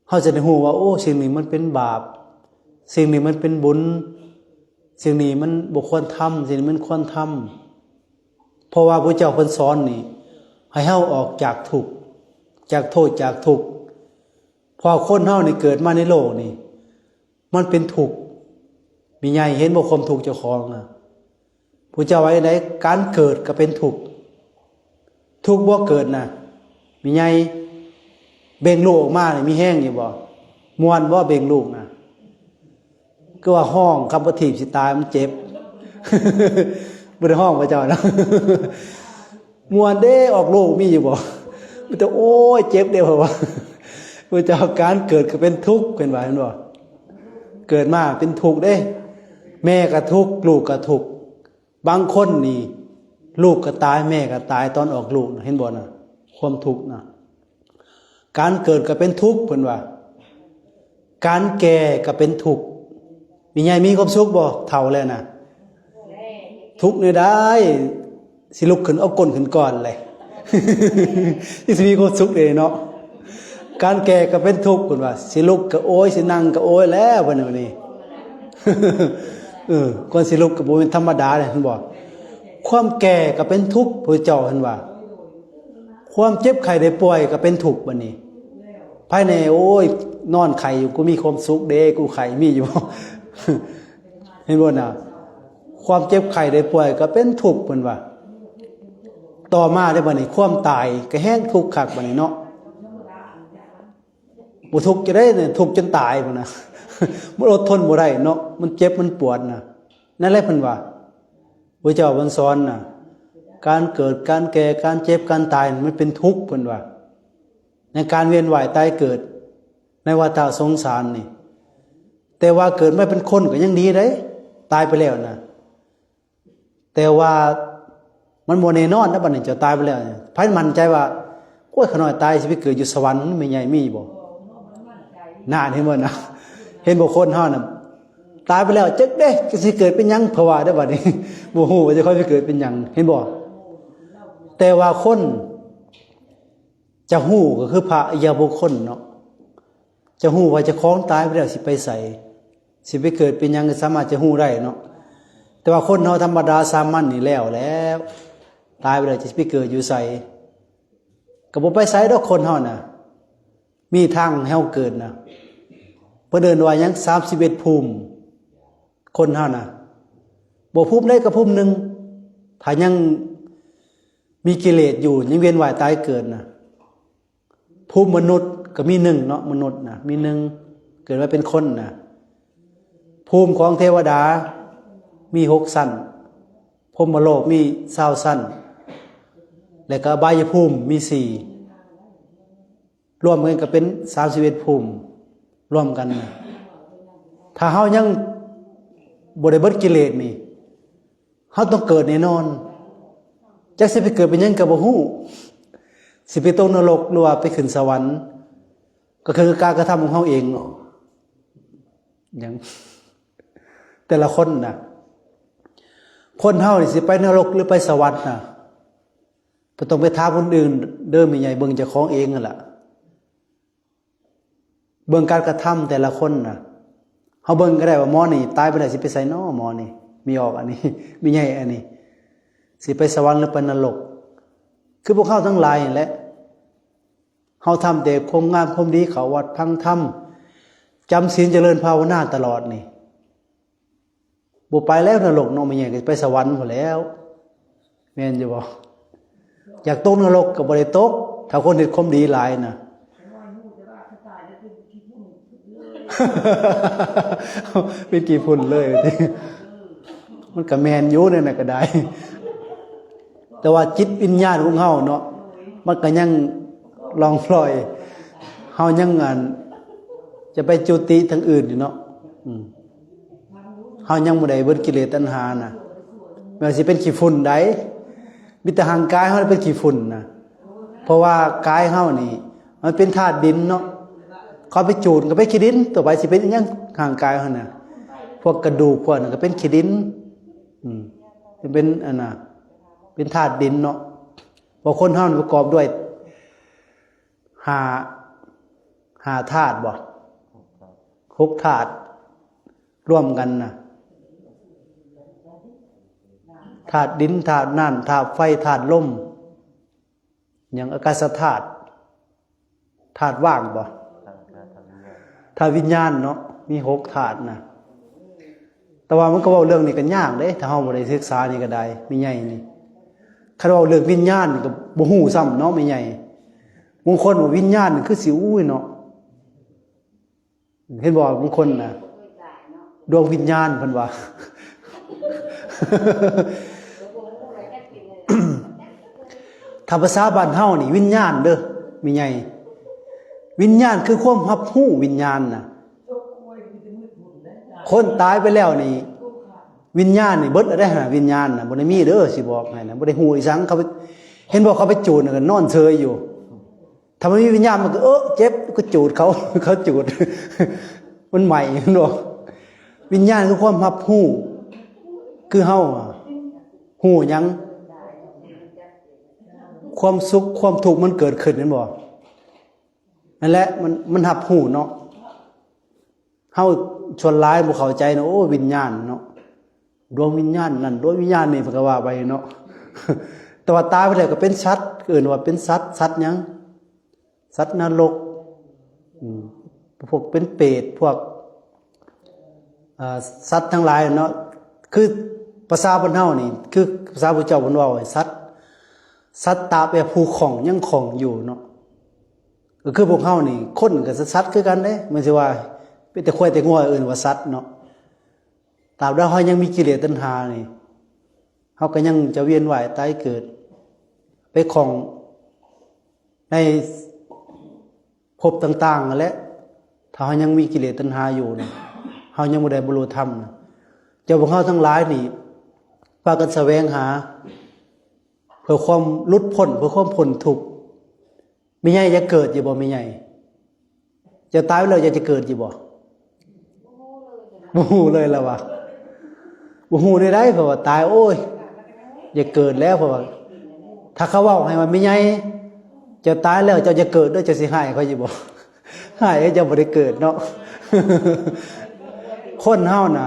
ເຮົາຈະໄດ້ຮູ້ວ່າ ໂອ້ ສິ່ງນີ້ມັນເປັນບາບ ສິ່ງນີ້ມັນເປັນບຸນ ສິ່ງນີ້ມັນບໍ່ຄວນທຳ ສິ່ງນີ້ມັນຄວນທຳ. ເພາະວ່າພະເຈົ້າເພິ່ນສອນນີ້ ໃຫ້ເຮົາອອກຈາກທຸກ ຈາກໂທດ ຈາກທຸກ. ເພາະຄົນເຮົານີ້ເກີດມາໃນໂລກນີ້ ມັນເປັນທຸກ ແມ່ໃຫຍ່ເຫັນບໍ່ຄວາມທຸກເຈົ້າຂອງນະ? ຜູ້ເຈົ້າວ່າຈັ່ງໃດ? ການເກີດກໍເປັນທຸກ. ທຸກບໍ່ເກີດນະ? ແມ່ໃຫຍ່ເບັ່ງລູກອອກມານີ້ມີແຮງຢູ່ບໍ່? ມ່ວນບໍ່ເບັ່ງລູກນະ? ຄືວ່າຮ້ອງ ຄຳປະທີບຊິຕາຍ ມັນເຈັບ. ບໍ່ໄດ້ຮ້ອງພະເຈົ້ານະ. ມ່ວນເດ້ ອອກລູກມີຢູ່ບໍ່? ມີແຕ່ ໂອ້ຍ ເຈັບເດ້ ເພິ່ນວ່າ. ພະເຈົ້າ ການເກີດກໍເປັນທຸກ ເພິ່ນວ່າ ເຫັນບໍ່? ເກີດມາເປັນທຸກເດ້. ແມ່ກໍທຸກ ລູກກໍທຸກ. ບາງຄົນນີ້ ລູກກໍຕາຍ ແມ່ກໍຕາຍຕອນອອກລູກນະ ເຫັນບໍ່ນະ? ຄວາມທຸກນະ. ການເກີດກໍເປັນທຸກ ເພິ່ນວ່າ. ການແກ່ກໍເປັນທຸກ. ແມ່ໃຫຍ່ມີຄວາມສຸກບໍ່? ເຖົ້າແລ້ວນະ. ທຸກແນວໃດ? ຊິລຸກຂຶ້ນເອົາກົ້ນຂຶ້ນກ່ອນແຫຼະ. ຈັ່ງຊິມີຄວາມສຸກເດເນາະ. ການແກ່ກໍເປັນທຸກ ເພິ່ນວ່າ. ຊິລຸກກໍໂອຍ ຊິນັ່ງກໍໂອຍແລ້ວ ເພິ່ນວ່ານີ້. ເອີ ກ່ອນຊິລຸກກໍບໍ່ແມ່ນທຳມະດາເດ້ ເຫັນບໍ່? ຄວາມແກ່ກໍເປັນທຸກ ພະເຈົ້າ ເພິ່ນວ່າ. ຄວາມເຈັບໄຂ້ໄດ້ປ່ວຍກໍເປັນທຸກບັດນີ້. ໃຜແດ່ ໂອ້ຍ ນອນໄຂ້ຢູ່ ກູມີຄວາມສຸກເດ້ ກູໄຂ້ມີຢູ່. ເຫັນບໍ່ນະ? ຄວາມເຈັບໄຂ້ໄດ້ປ່ວຍກໍເປັນທຸກ ເພິ່ນວ່າ. ຕໍ່ມາເດ້ບັດນີ້ ຄວາມຕາຍກໍແຮງທຸກຄັກບັດນີ້ເນາະ. ບໍ່ທຸກຈະໄດ້ ທຸກຈົນຕາຍພຸ້ນນະ. ມັນອົດທົນບໍ່ໄດ້ເນາະ ມັນເຈັບ ມັນປວດນະ. ນັ້ນແຫຼະເພິ່ນວ່າ ພະເຈົ້າເພິ່ນສອນນະ ການເກີດ ການແກ່ ການເຈັບ ການຕາຍ ມັນເປັນທຸກ ເພິ່ນວ່າ ໃນການວຽນວ່າຍຕາຍເກີດໃນວັດຕະສົງສານນີ້. ແຕ່ວ່າເກີດມາເປັນຄົນກໍຍັງດີເດ້ ຕາຍໄປແລ້ວນະ. ແຕ່ວ່າມັນບໍ່ແນ່ນອນນະ ບັດນີ້ເຈົ້າຕາຍໄປແລ້ວ ໃຜໝັ້ນໃຈວ່າ ໂອ້ຍ ຂ້ານ້ອຍຕາຍຊິໄປເກີດຢູ່ສະຫວັນ ແມ່ໃຫຍ່ມີບໍ່? ນານ ເຫັນບໍ່ນະ? ເຫັນບໍ່ ຄົນເຮົານະ ຕາຍໄປແລ້ວ ຈັກເດ້ ຊິເກີດເປັນຫຍັງ ເພິ່ນວ່າເດ້ ບັດນີ້ ບໍ່ຮູ້ວ່າຈະຄ່ອຍໄປເກີດເປັນຫຍັງ ເຫັນບໍ່? ແຕ່ວ່າຄົນຈະຮູ້ກໍຄືພະອະລິຍະບຸກຄົນເນາະ ຈະຮູ້ວ່າເຈົ້າຂອງຕາຍໄປແລ້ວຊິໄປໃສ ຊິໄປເກີດເປັນຫຍັງ ກໍສາມາດຈະຮູ້ໄດ້ເນາະ. ແຕ່ວ່າຄົນເຮົາທຳມະດາສາມັນນີ້ແລ້ວແລ້ວ ຕາຍໄປແລ້ວຈະໄປເກີດຢູ່ໃສ? ກໍບໍ່ໄປໃສດອກ ຄົນເຮົານະ ມີທາງໃຫ້ເຮົາເກີດນະ. ເພິ່ນເອີ້ນວ່າຫຍັງ ສາມສິບເອັດພູມ ຄົນເຮົານະ ບໍ່ພູມໃດກໍພູມໜຶ່ງ ຖ້າຍັງມີກິເລດຢູ່ ຍັງວຽນວ່າຍຕາຍເກີດນະ. ພູມມະນຸດກໍມີໜຶ່ງເນາະ ມະນຸດນະ ມີໜຶ່ງ ເກີດມາເປັນຄົນນະ. ພູມຂອງເທວະດາມີຫົກຊັ້ນ ພົມມະໂລກມີຊາວຊັ້ນ ແລະກໍອະບາຍຍະພູມມີສີ່ ລວມກັນກໍເປັນສາມສິບເອັດພູມ ລວມກັນນະ. ຖ້າເຮົາຍັງບໍ່ໄດ້ເບິດກິເລດນີ້ ເຮົາຕ້ອງເກີດແນ່ນອນ. ຈັກຊິໄປເກີດເປັນຫຍັງກໍບໍ່ຮູ້ ຊິໄປຕົກນະລົກ ຫຼືວ່າໄປຂຶ້ນສະຫວັນ ກໍຄືການກະທຳຂອງເຮົາເອງເນາະ. ຫຍັງ ແຕ່ລະຄົນນະ ຄົນເຮົານີ້ຊິໄປນະລົກ ຫຼືໄປສະຫວັນນະ ບໍ່ຕ້ອງໄປຖາມຄົນອື່ນເດີ ແມ່ໃຫຍ່ເບິ່ງເຈົ້າຂອງເອງຫັ້ນລະ. ເບິ່ງການກະທຳແຕ່ລະຄົນນະ ເຮົາເບິ່ງກໍໄດ້ວ່າໝໍນີ້ຕາຍໄປແລ້ວຊິໄປໃສນໍ ໝໍນີ້ ມີອອກອັນນີ້ ມີໃຫຍ່ອັນນີ້ ຊິໄປສະຫວັນ ຫຼືໄປນະລົກ? ຄືພວກເຮົາທັງຫຼາຍຫັ້ນແຫຼະ ເຮົາທຳແຕ່ຄວາມງາມຄວາມດີ ເຂົ້າວັດຟັງທຳ ຈຳສິນ ຈະເລີນພາວະນາຕະຫຼອດນີ້ ບໍ່ໄປແລ້ວນະລົກເນາະ ແມ່ໃຫຍ່ກໍໄປສະຫວັນພຸ້ນແລ້ວ ແມ່ນຢູ່ບໍ່? ຢາກຕົກນະລົກກໍບໍ່ໄດ້ຕົກ ຖ້າຄົນເຮັດຄວາມດີຫຼາຍນະ ເປັນຂີ້ຝຸ່ນເລີຍ. ມັນກໍແມ່ນຢູ່ແນວນັ້ນກໍໄດ້ ແຕ່ວ່າຈິດວິນຍານຂອງເຮົາເນາະ ມັນກໍຍັງລ່ອງລອຍ ເຮົາຍັງ ອັນ ຈະໄປຈຸຕິທາງອື່ນຢູ່ເນາະ. ອືມ ເຮົາຍັງບໍ່ໄດ້ເບິດກິເລດຕັນຫານະ ແມ່ນຊິເປັນຂີ້ຝຸ່ນໃດ ມີແຕ່ຮ່າງກາຍເຮົາເປັນຂີ້ຝຸ່ນນະ. ເພາະວ່າກາຍເຮົານີ້ມັນເປັນທາດດິນເນາະ ເຂົາໄປຈູດກໍເປັນຂີ້ດິນ ຕໍ່ໄປຊິເປັນຫຍັງຮ່າງກາຍເຮົານະ ພວກກະດູກພວກນັ້ນກໍເປັນຂີ້ດິນ. ອືມ ເປັນ ອັນນ່າ ເປັນທາດດິນເນາະ ເພາະຄົນເຮົານີ້ປະກອບດ້ວຍຫ້າ ຫ້າທາດບໍ່ ຫົກທາດ ລວມກັນນະ ທາດດິນ ທາດນ້ຳ ທາດໄຟ ທາດລົມ ຫຍັງ ອາກາສະທາດ ທາດຫວ່າງບໍ່ ທາດວິນຍານເນາະ ມີຫົກທາດນະ. ແຕ່ວ່າມັນກໍເວົ້າເລື່ອງນີ້ກໍຍາກເດ້ ຖ້າເຮົາບໍ່ໄດ້ສຶກສານີ້ກໍໄດ້ ແມ່ໃຫຍ່ນີ້. ຄັນເວົ້າເລື່ອງວິນຍານນີ້ກໍບໍ່ຮູ້ຊ້ຳເນາະ ແມ່ໃຫຍ່. ບາງຄົນວ່າວິນຍານນີ້ຄືຊິ ອຸ້ຍເນາະ ເຫັນບໍ່ ບາງຄົນນະ ດວງວິນຍານເພິ່ນວ່າ. ຖ້າພາສາບ້ານເຮົານີ້ ວິນຍານເດີ້ ແມ່ໃຫຍ່. ວິນຍານຄືຄວາມຮັບຮູ້ ວິນຍານນະ. ຄົນຕາຍໄປແລ້ວນີ້ ວິນຍານນີ້ເບິດແລ້ວເດ້ ວິນຍານນະ ບໍ່ໄດ້ມີເດີ້ ຊິບອກໃຫ້ນະ ບໍ່ໄດ້ຮູ້ອີ່ຫຍັງ. ເຂົາໄປ ເຫັນບໍ່ ເຂົາໄປຈູດນະ ກໍນອນເຊີຍຢູ່. ຖ້າມັນມີວິນຍານ ມັນກໍ ເອີ ເຈັບ ກໍຈູດເຂົາ ເຂົາຈູດ ມັນໄໝ້ ເຫັນບໍ່? ວິນຍານຄືຄວາມຮັບຮູ້ ຄືເຮົາອະ ຮູ້ຫຍັງ? ຄວາມສຸກ ຄວາມທຸກ ມັນເກີດຂຶ້ນ ເຫັນບໍ່? ນັ້ນແຫຼະ ມັນ ມັນຮັບຮູ້ເນາະ. ເຮົາສ່ວນຫຼາຍບໍ່ເຂົ້າໃຈເນາະ ໂອ້ ວິນຍານເນາະ ດວງວິນຍານນັ້ນ ດວງວິນຍານນີ້ ເພິ່ນກໍວ່າໄປເນາະ. ແຕ່ວ່າຕາຍໄປແລ້ວກໍເປັນສັດ ເອີ້ນວ່າເປັນສັດ ສັດຫຍັງ? ສັດນະລົກ ອືມ ພວກເປັນເປດ ພວກ ເອີ ສັດທັງຫຼາຍເນາະ. ຄືພາສາບ້ານເຮົານີ້ ຄືພາສາພະເຈົ້າເພິ່ນເວົ້າໃຫ້ສັດ ສັດຕະແປຜູ້ຂ້ອງ ຍັງຂ້ອງຢູ່ເນາະ. ກໍຄືພວກເຮົານີ້ ຄົນກໍສັດ ສັດຄືກັນເດ້ ແມ່ນຊິວ່າເປັນແຕ່ຄວາຍແຕ່ງົວ ເອີ້ນວ່າສັດເນາະ. ຕາບໃດເຮົາຍັງມີກິເລດຕັນຫານີ້ ເຮົາກໍຍັງຈະວຽນວ່າຍຕາຍເກີດ ໄປຂ້ອງໃນພົບຕ່າງໆນັ້ນແຫຼະ. ຖ້າເຮົາຍັງມີກິເລດຕັນຫາຢູ່ນີ້ ເຮົາຍັງບໍ່ໄດ້ບັນລຸທຳນະ. ເຈົ້າພວກເຮົາທັງຫຼາຍນີ້ ພາກັນສະແຫວງຫາ ເພື່ອຄວາມຫຼຸດພົ້ນ ເພື່ອຄວາມພົ້ນທຸກ. ແມ່ໃຫຍ່ຢາກເກີດຢູ່ບໍ່ ແມ່ໃຫຍ່? ເຈົ້າຕາຍໄປແລ້ວເຈົ້າຈະເກີດຢູ່ບໍ່? ບໍ່ຮູ້ເລີຍລະວ່າ ບໍ່ຮູ້ແນວໃດ ເພາະວ່າຕາຍ ໂອ້ຍ ຢາກເກີດແລ້ວ. ເພາະວ່າຖ້າເຂົາເວົ້າໃຫ້ວ່າ ແມ່ໃຫຍ່ ເຈົ້າຕາຍແລ້ວເຈົ້າຈະເກີດເດີ້ ເຈົ້າຊິຮ້າຍເຂົາຢູ່ບໍ່? ຮ້າຍ ເຈົ້າບໍ່ໄດ້ເກີດເນາະ. ຄົນເຮົານະ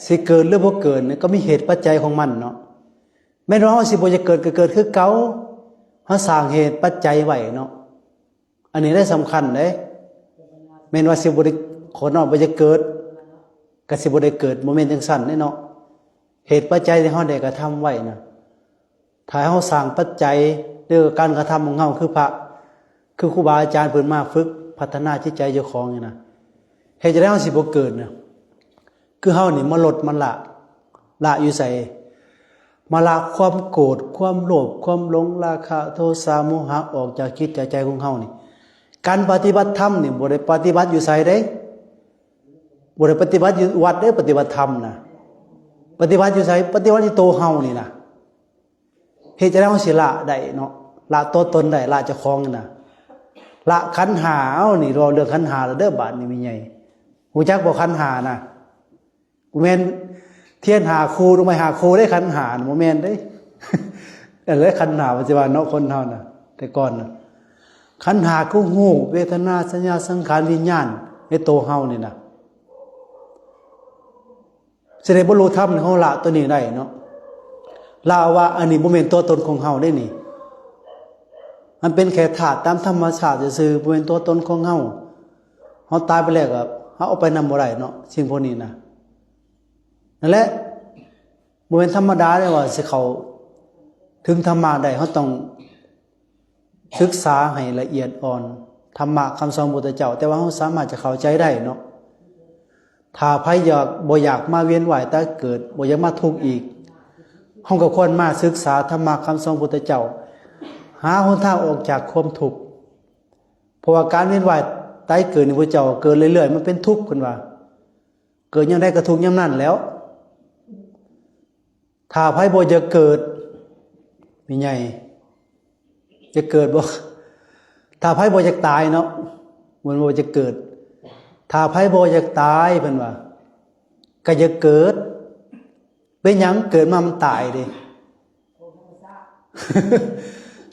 ຊິເກີດຫຼືບໍ່ເກີດນີ້ ກໍມີເຫດປັດໄຈຂອງມັນເນາະ. ແມ່ນວ່າເຮົາຊິບໍ່ຢາກເກີດກໍເກີດຄືເກົ່າ ເຮົາສ້າງເຫດປັດໄຈໄວ້ເນາະ. ອັນນີ້ແຫຼະສຳຄັນເດ້. ແມ່ນວ່າຊິບໍ່ໄດ້ ຄົນເຮົາບໍ່ຢາກເກີດ ກໍຊິບໍ່ໄດ້ເກີດ ບໍ່ແມ່ນຈັ່ງຊັ້ນເດ້ເນາະ. ເຫດປັດໄຈທີ່ເຮົາໄດ້ກະທຳໄວ້ນະ ຖ້າເຮົາສ້າງປັດໄຈ ຫຼືການກະທຳຂອງເຮົາ ຄືພະ ຄືຄູບາອາຈານເພິ່ນມາຝຶກພັດທະນາຈິດໃຈເຈົ້າຂອງນີ້ນະ ເຮັດຈັ່ງໃດເຮົາຊິບໍ່ເກີດນະ? ຄືເຮົານີ້ມາລົດມາລະ ລະຢູ່ໃສ? ມາລະຄວາມໂກດ ຄວາມໂລບ ຄວາມຫຼົງ ລາຄະ ໂທສະ ໂມຫະ ອອກຈາກຈິດຈາກໃຈຂອງເຮົານີ້. ການປະຕິບັດທຳນີ້ບໍ່ໄດ້ປະຕິບັດຢູ່ໃສເດ້ ບໍ່ໄດ້ປະຕິບັດຢູ່ວັດເດ້ ປະຕິບັດທຳນະ. ປະຕິບັດຢູ່ໃສ? ປະຕິບັດຢູ່ໂຕເຮົານີ້ນະ. ເຮັດຈັ່ງໃດເຮົາຊິລະໄດ້ເນາະ? ລະຕົວຕົນໄດ້ ລະເຈົ້າຂອງນະ ລະຂັນຫ້າ. ເອົາ ນີ້ເວົ້າເລື່ອງຂັນຫ້າແລ້ວເດີ້ ບາດນີ້ແມ່ໃຫຍ່ ຮູ້ຈັກບໍ່? ຂັນຫ້ານະ ບໍ່ແມ່ນທຽນຫ້າຄູ່ ດອກໄມ້ຫ້າຄູ່ເດ້ ຂັນຫ້ານະ ບໍ່ແມ່ນເດ້. ອັນແລະ ຂັນຫ້າ ປັດຈຸບັນເນາະ ຄົນເຮົານະ ແຕ່ກ່ອນນະ ຂັນຫ້າຄືຮູບ ເວທະນາ ສັນຍາ ສັງຂານ ວິນຍານ ໃນໂຕເຮົານີ້ນະ. ຊິໄດ້ບັນລຸທຳ ເຮົາລະໂຕນີ້ໄດ້ເນາະ. ລະວ່າອັນນີ້ບໍ່ແມ່ນຕົວຕົນຂອງເຮົາເດ້ນີ້ ມັນເປັນແຄ່ທາດຕາມທຳມະຊາດຊື່ໆ ບໍ່ແມ່ນຕົວຕົນຂອງເຮົາ. ເຮົາຕາຍໄປແລ້ວກໍເຮົາເອົາໄປນຳບໍ່ໄດ້ເນາະ ສິ່ງພວກນີ້ນະ. ນັ້ນແຫຼະ ບໍ່ແມ່ນທຳມະດາເດ້ວ່າຊິເຂົ້າເຖິງທຳມະໄດ້ ເຮົາຕ້ອງ ສຶກສາໃຫ້ລະອຽດອ່ອນທຳມະຄຳສອນຂອງພະພຸດທະເຈົ້າ ແຕ່ວ່າເຮົາສາມາດຈະເຂົ້າໃຈໄດ້ເນາະ. ຖ້າໃຜຢາກ ບໍ່ຢາກມາວຽນວ່າຍຕາຍເກີດ ບໍ່ຢາກມາທຸກອີກ ເຮົາກໍຄວນມາສຶກສາທຳມະຄຳສອນຂອງພະພຸດທະເຈົ້າ ຫາຫົນທາງອອກຈາກຄວາມທຸກ. ເພາະວ່າການວຽນວ່າຍຕາຍເກີດນີ້ ພະເຈົ້າ ເກີດເລື້ອຍໆ ມັນເປັນທຸກ ເພິ່ນວ່າ ເກີດຍາມໃດກໍທຸກຍາມນັ້ນແຫຼ້ວ. ຖ້າໃຜບໍ່ຢາກເກີດ ແມ່ໃຫຍ່ ຢາກເກີດບໍ່? ຖ້າໃຜບໍ່ຢາກຕາຍເນາະ ມັນບໍ່ຢາກເກີດ. ຖ້າໃຜບໍ່ຢາກຕາຍ ເພິ່ນວ່າ ກໍຢ່າເກີດ. ເປັນຫຍັງ? ເກີດມາມັນຕາຍເດ້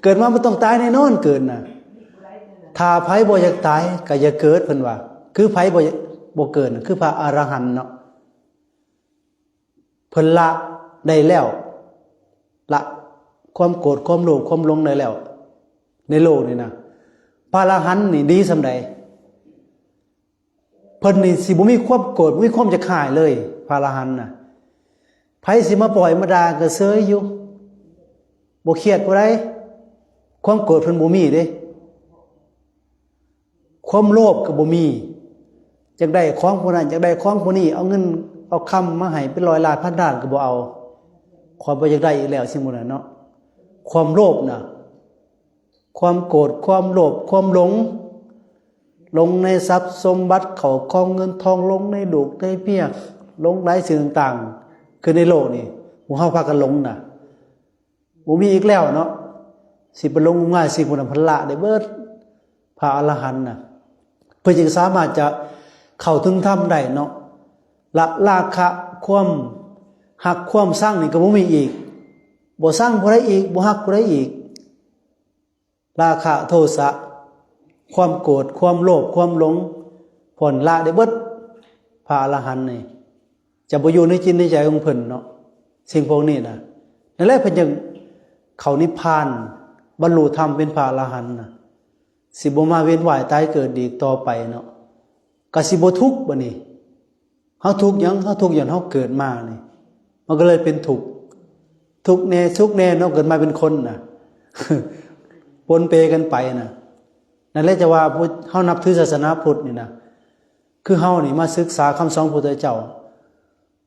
ເກີດມາມັນຕ້ອງຕາຍແນ່ນອນ ເກີດນະ. ຖ້າໃຜບໍ່ຢາກຕາຍ ກໍຢ່າເກີດ ເພິ່ນວ່າ. ຄືໃຜບໍ່ ບໍ່ເກີດນະ ຄືພະອະລະຫັນເນາະ. ເພິ່ນລະໄດ້ແລ້ວ ລະຄວາມໂກດ ຄວາມໂລບ ຄວາມຫຼົງໄດ້ແລ້ວ ໃນໂລກນີ້ນະ. ພະອະລະຫັນນີ້ດີສ່ຳໃດ? ເພິ່ນນີ້ຊິບໍ່ມີຄວາມໂກດ ບໍ່ມີຄວາມຢາກຮ້າຍເລີຍ. ພະອະລະຫັນນະ. ໃຜຊິມາປ້ອຍມາດ່າກໍເຊີຍຢູ່ ບໍ່ຄຽດຜູ້ໃດ. ຄວາມໂກດເພິ່ນບໍ່ມີເດ້. ຄວາມໂລບກໍບໍ່ມີ. ຢາກໄດ້ຂອງຜູ້ນັ້ນ ຢາກໄດ້ຂອງຜູ້ນີ້ ເອົາເງິນເອົາຄຳມາໃຫ້ເປັນຮ້ອຍລ້ານພັນລ້ານກໍບໍ່ເອົາ. ຂ້ອຍບໍ່ຢາກໄດ້ອີກແລ້ວ ສິ່ງພວກນັ້ນເນາະ. ຄວາມໂລບນະ ຄວາມໂກດ ຄວາມໂລບ ຄວາມຫຼົງ ຫຼົງໃນຊັບສົມບັດ ເຂົ້າຂອງເງິນທອງ ຫຼົງໃນລູກໃນເມຍ ຫຼົງຫຼາຍສິ່ງຕ່າງໆ ຄືໃນໂລກນີ້ ໝູ່ເຮົາພາກັນຫຼົງນະ ບໍ່ມີອີກແລ້ວເນາະ. ຊິໄປຫຼົງງມງາຍ ສິ່ງພວກນັ້ນ ເພິ່ນລະໄດ້ເບິດ. ພະອະລະຫັນນະ ເພິ່ນຈຶ່ງສາມາດຈະເຂົ້າເຖິງທຳໄດ້ເນາະ. ລະລາຄະ ຄວາມຮັກຄວາມຊັງນີ້ກໍບໍ່ມີອີກ ບໍ່ຊັງຜູ້ໃດອີກ ບໍ່ຮັກຜູ້ໃດອີກ. ລາຄະ ໂທສະ ຄວາມໂກດ ຄວາມໂລບ ຄວາມຫຼົງ ເພິ່ນລະໄດ້ເບິດ. ພະອະລະຫັນນີ້ຈະບໍ່ຢູ່ໃນຈິດໃນໃຈຂອງເພິ່ນເນາະ ສິ່ງພວກນີ້ນະ. ນັ້ນແຫຼະ ເພິ່ນຈຶ່ງເຂົ້ານິບພານ ບັນລຸທຳເປັນພະອະລະຫັນນະ ຊິບໍ່ມາວຽນວ່າຍຕາຍເກີດອີກຕໍ່ໄປເນາະ ກໍຊິບໍ່ທຸກ. ບັດນີ້ ເຮົາທຸກຫຍັງ? ເຮົາທຸກຍ້ອນເຮົາເກີດມານີ້ ມັນກໍເລີຍເປັນທຸກ ທຸກແດ່ສຸກແດ່ເນາະ ເກີດມາເປັນຄົນນະ ປົນເປກັນໄປນະ. ນັ້ນແຫຼະຈະວ່າເຮົານັບຖືສາສະໜາພຸດນີ້ນະ ຄືເຮົານີ້ມາສຶກສາຄຳສອນຂອງພະພຸດທະເຈົ້າ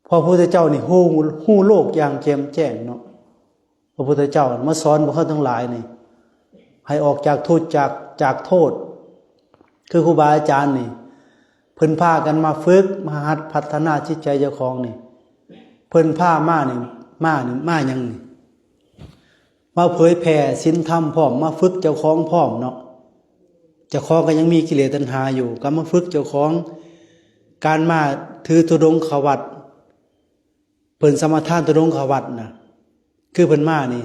ເພາະພະພຸດທະເຈົ້ານີ້ຮູ້ ຮູ້ໂລກຢ່າງແຈ່ມແຈ້ງເນາະ. ພະພຸດທະເຈົ້າມາສອນພວກເຮົາທັງຫຼາຍນີ້ ໃຫ້ອອກຈາກທຸກ ຈາກ ຈາກໂທດ ຄືຄູບາອາຈານນີ້ ເພິ່ນພາກັນມາຝຶກ ມາຫັດພັດທະນາຈິດໃຈເຈົ້າຂອງນີ້ ເພິ່ນພາມານີ້ ມານີ້ ມາຫຍັງນີ້? ມາເຜີຍແຜ່ສິນທຳພ້ອມ ມາຝຶກເຈົ້າຂອງພ້ອມເນາະ. ເຈົ້າຂອງກໍຍັງມີກິເລດຕັນຫາຢູ່ ກໍມາຝຶກເຈົ້າຂອງ. ການມາຖືທຸດົງຄະວັດ ເພິ່ນສະມາທານທຸດົງຄະວັດນະ ຄືເພິ່ນມານີ້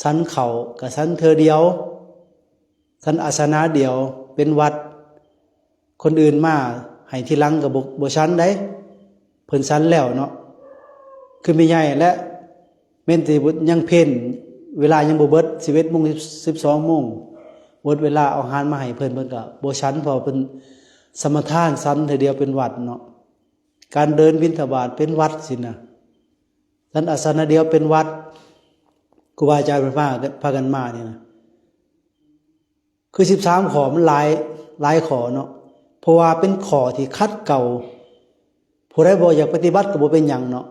ສັນເຂົ້າກໍສັນເທື່ອດຽວ ສັນອາສະນະດຽວເປັນວັດ. ຄົນອື່ນມາໃຫ້ທີຫຼັງກໍບໍ່ ບໍ່ສັນໃດ ເພິ່ນສັນແລ້ວເນາະ. ຄືແມ່ໃຫຍ່ແຫຼະ ແມ່ນຊິຍັງເພັນ ເວລາຍັງບໍ່ເບິດ ສິບເອັດໂມງ ສິບສອງໂມງ ເບິດເວລາເອົາອາຫານມາໃຫ້ເພິ່ນ ເພິ່ນກໍບໍ່ສັນ ເພາະວ່າເພິ່ນສະມາທານສັນເທື່ອດຽວເປັນວັດເນາະ. ການເດີນບິນທະບາດເປັນວັດຊີ້ນະ ສັນອາສະນະດຽວເປັນວັດ. ຄູບາອາຈານເພິ່ນພາ ພາກັນມານີ້ນະ ຄືສິບສາມຂໍ້ມັນຫຼາຍ ຫຼາຍຂໍ້ເນາະ ເພາະວ່າເປັນຂໍ້ທີ່ຂັດເກົາ. ຜູ້ໃດບໍ່ຢາກປະຕິບັດກໍບໍ່ເປັນຫຍັງເນາະ.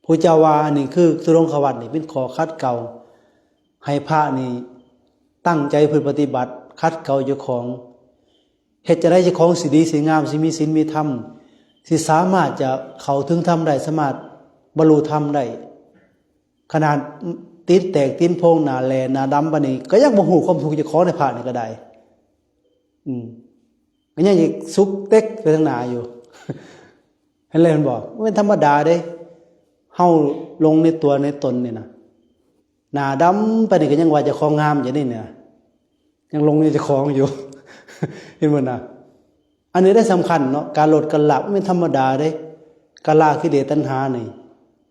ຜູ້ເຈົ້າວ່າອັນນີ້ຄືທຸດົງຄະວັດນີ້ເປັນຂໍ້ຂັດເກົາ ໃຫ້ພະນີ້ຕັ້ງໃຈເພື່ອປະຕິບັດ ຂັດເກົາເຈົ້າຂອງ ເຮັດຈັ່ງໃດເຈົ້າຂອງຊິດີຊິງາມ ຊິມີສິນມີທຳ ຊິສາມາດຈະເຂົ້າເຖິງທຳໄດ້ ສາມາດບັນລຸທຳໄດ້. ຂະໜາດຕີນແຕກຕີນໂພງ ໜ້າແຫຼ້ໜ້າດຳປານນີ້ ກໍຍັງບໍ່ຮູ້ຄວາມທຸກເຈົ້າຂອງໃນພະນີ້ກໍໄດ້. ອືມ ກໍຍັງຊິສຸກເຕັກໄປທາງໜ້າຢູ່. ເຫັນແລ້ວແມ່ນບໍ່? ມັນເປັນທຳມະດາເດ້ ເຮົາຫຼົງໃນຕົວໃນຕົນນີ້ນະ. ໜ້າດຳປານນີ້ກໍຍັງວ່າເຈົ້າຂອງງາມຢູ່ນີ້ນະ ຍັງຫຼົງໃນເຈົ້າຂອງຢູ່. ເຫັນບໍ່ນະ? ອັນນີ້ໄດ້ສຳຄັນເນາະ ການລົດການລະ ມັນເປັນທຳມະດາເດ້. ການລະກິເລດຕັນຫານີ້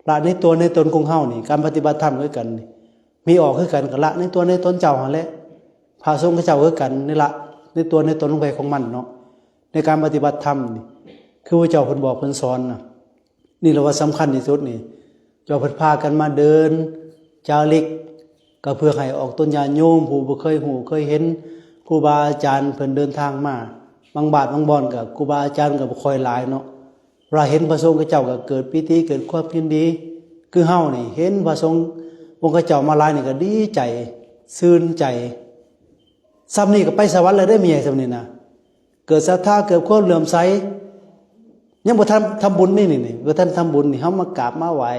ລະໃນຕົວໃນຕົນຂອງເຮົານີ້ ການປະຕິບັດທຳຄືກັນນີ້ ມີອອກຄືກັນ ກໍລະໃນຕົວໃນຕົນເຈົ້າຫັ້ນແຫຼະ. ພະສົງເຂົາເຈົ້າຄືກັນນີ້ ລະໃນຕົວໃນຕົນຂອງໃຜຂອງມັນເນາະ ໃນການປະຕິບັດທຳນີ້ ຄືພະເຈົ້າເພິ່ນບອກເພິ່ນສອນນະ. ນີ້ລະວ່າສຳຄັນທີ່ສຸດນີ້ ເຈົ້າເພິ່ນພາກັນມາເດີນຈາລິກ ກໍເພື່ອໃຫ້ອອກຕົນຍາດໂຍມຜູ້ບໍ່ເຄີຍຮູ້ເຄີຍເຫັນຄູບາອາຈານເພິ່ນເດີນທາງມາ. ບາງບ້ານບາງບ່ອນກໍຄູບາອາຈານກໍບໍ່ຄ່ອຍຫຼາຍເນາະ ເວລາເຫັນພະສົງເຂົາເຈົ້າກໍເກີດປີຕິ ເກີດຄວາມຍິນດີ. ຄືເຮົານີ້ເຫັນພະສົງອົງເຂົາເຈົ້າມາຫຼາຍນີ້ກໍດີໃຈ ຊື່ນໃຈ. ຊ່ຳນີ້ກໍໄປສະຫວັນແລ້ວເດ້ ແມ່ໃຫຍ່ ຊ່ຳນີ້ນະ ເກີດສັດທາ ເກີດຄວາມເຫຼື້ອມໃສ. ຍັງບໍ່ທັນທຳບຸນນີ້ ນີ້ ນີ້ ບໍ່ທັນທຳບຸນນີ້ ເຮົາມາກາບມາໄຫວ້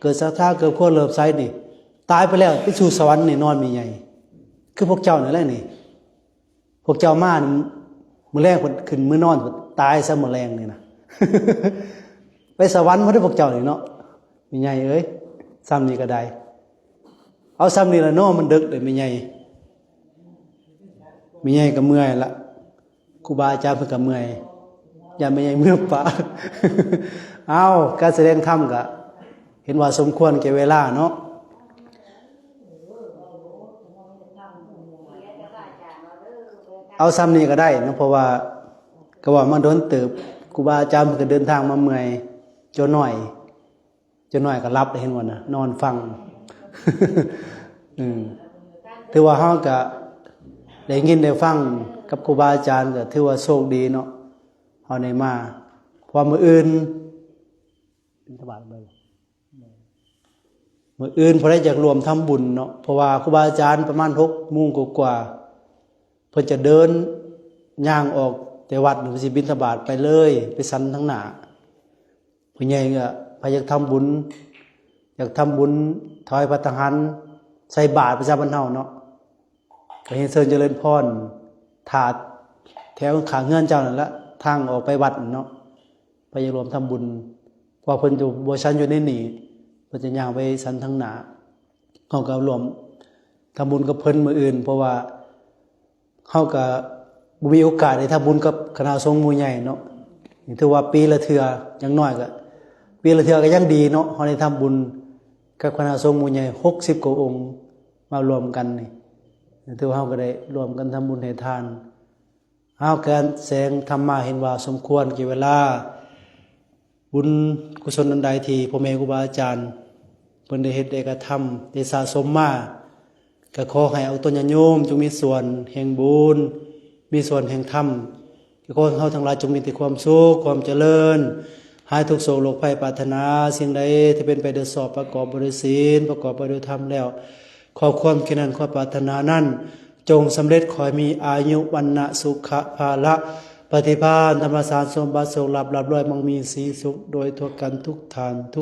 ເກີດສັດທາ ເກີດຄວາມເຫຼື້ອມໃສນີ້ ຕາຍໄປແລ້ວໄປສູ່ສະຫວັນແນ່ນອນ ແມ່ໃຫຍ່. ຄືພວກເຈົ້ານັ້ນແຫຼະນີ້ ພວກເຈົ້າມານີ້ ມື້ແລງເພິ່ນຂຶ້ນມື້ນອນ ຕາຍຊະມື້ແລງນີ້ນະ ໄປສະຫວັນໝົດເດ້ພວກເຈົ້ານີ້ເນາະ. ແມ່ໃຫຍ່ເອີຍ ຊ່ຳນີ້ກໍໄດ້ ເອົາຊ່ຳນີ້ລະເນາະ ມັນເດິກເດ້ແມ່ໃຫຍ່. ແມ່ໃຫຍ່ກໍເມື່ອຍລະ ຄູບາອາຈານເພິ່ນກໍເມື່ອຍ ຢ້ານແມ່ໃຫຍ່ເມື່ອປະ. ເອົາ ການສະແດງທຳກໍເຫັນວ່າສົມຄວນແກ່ເວລາເນາະ. ເອົາຊ່ຳນີ້ກໍໄດ້ເນາະ ເພາະວ່າກໍເວົ້າມາດົນເຕີບ ຄູບາອາຈານເພິ່ນກໍເດີນທາງມາເມື່ອຍ. ເຈົ້ານ້ອຍ ເຈົ້ານ້ອຍກໍຫຼັບ ເຫັນບໍ່ນະ ນອນຟັງ. ອືມ ຖືວ່າເຮົາກໍໄດ້ຍິນໄດ້ຟັງກັບຄູບາອາຈານ ກໍຖືວ່າໂຊກດີເນາະ ເຮົາໄດ້ມາ. ເພາະວ່າມື້ອື່ນ ບິນທະບາດ ມື້ອື່ນຜູ້ໃດຢາກຮ່ວມທຳບຸນເນາະ ເພາະວ່າຄູບາອາຈານປະມານຫົກໂມງກວ່າໆ ເພິ່ນຈະເດີນຍ່າງອອກແຕ່ວັດ ເພິ່ນຊິບິນທະບາດໄປເລີຍ ໄປສັນທາງໜ້າ. ຜູ້ໃຫຍ່ກໍໃຜຢາກທຳບຸນ ຢາກທຳບຸນຖວາຍພັດຕາຫານ ໃສ່ບາດພາສາບ້ານເຮົາເນາະ ກໍຮຽນເຊີນຈະເລີນພອນ ຖ້າແຖວຂ້າງເຮືອນເຈົ້ານັ້ນລະ ທາງອອກໄປວັດເນາະ ໃຜຢາກຮ່ວມທຳບຸນ ເພາະວ່າເພິ່ນຢູ່ ບໍ່ສັນຢູ່ໃນນີ້ ເພິ່ນຈະຍ່າງໄປສັນທາງໜ້າ. ເຮົາກໍຮ່ວມທຳບຸນກັບເພິ່ນມື້ອື່ນ ເພາະວ່າເຮົາກໍບໍ່ມີໂອກາດໄດ້ທຳບຸນກັບຄະນະສົງໝູ່ໃຫຍ່ເນາະ ຖືວ່າປີລະເທື່ອ ຢ່າງໜ້ອຍກໍປີລະເທື່ອກໍຍັງດີເນາະ ເຮົາໄດ້ທຳບຸນກັບຄະນະສົງໝູ່ໃຫຍ່ຫົກສິບກວ່າອົງ ມາລວມກັນນີ້ ຖືວ່າເຮົາກໍໄດ້ລວມກັນທຳບຸນໃຫ້ທານ. ເຮົາກະແສງທຳມາເຫັນວ່າສົມຄວນແກ່ເວລາ. ບຸນກຸສົນອັນໃດທີ່ພໍ່ແມ່ຄູບາອາຈານເພິ່ນໄດ້ເຮັດໄດ້ກະທຳໄດ້ສະສົມມາ ກະຂໍໃຫ້ອອກຕົນຍາດໂຍມຈົ່ງມີສ່ວນແຫ່ງບຸນ ມີສ່ວນແຫ່ງທຳ ກະຂໍໃຫ້ເຮົາທັງຫຼາຍຈົ່ງມີແຕ່ຄວາມສຸກ ຄວາມຈະເລີນ ຫາຍທຸກໂສກໂລກໄພ ປາດຖະໜາສິ່ງໃດທີ່ເປັນໄປໂດຍຊອບ ປະກອບໄປດ້ວຍສິນ ປະກອບໄປດ້ວຍທຳແລ້ວ ຂໍຄວາມຄິດນັ້ນ ຄວາມປາດຖະໜານັ້ນ ຈົ່ງສຳເລັດ ຂໍໃຫ້ມີອາຍຸ ວັນນະ ສຸຂະ ພະລະ ປະຕິພານ ທຳມະສານ ສົມບັດ ໂຊກລາບ ລາບລວຍ ມັງມີສີສຸກ ໂດຍທົ່ວກັນທຸກທ່ານ